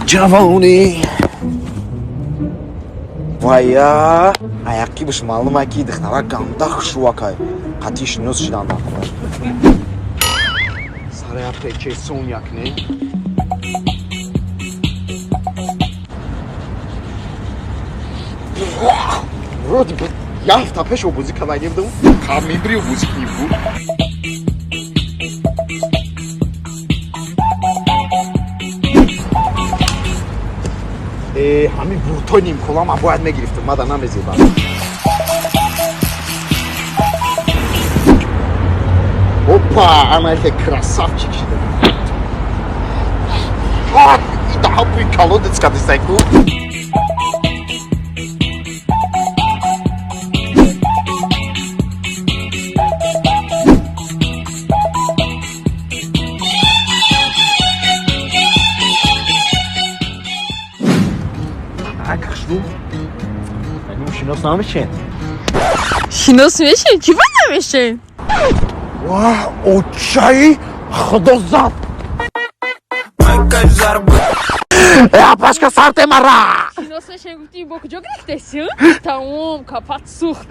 Ҷавонӣ вая аяқибаш маълума, ки духтара ганда хушрӯакай. Қатъи шинос шидан накунад. Сарая причесон якне. Вроде бы як ҳафта пеш обозӣ карда будам. Камибри обозӣ кунӣ буд. Ҳамин буртои нимкола ман бояд мегирифтам, мада намезебам. Опа, ана яке красавчик шида. Идаҳа бӯи колодец кадисайку. Шинос намешен? Шинос мешем, чӣ ба намешем? Ва, очаи худо зад! Э, апашка, сарте мара! Шинос мешем гуфти, бо куҷо гирифтеси? Тамом, капат сӯхт.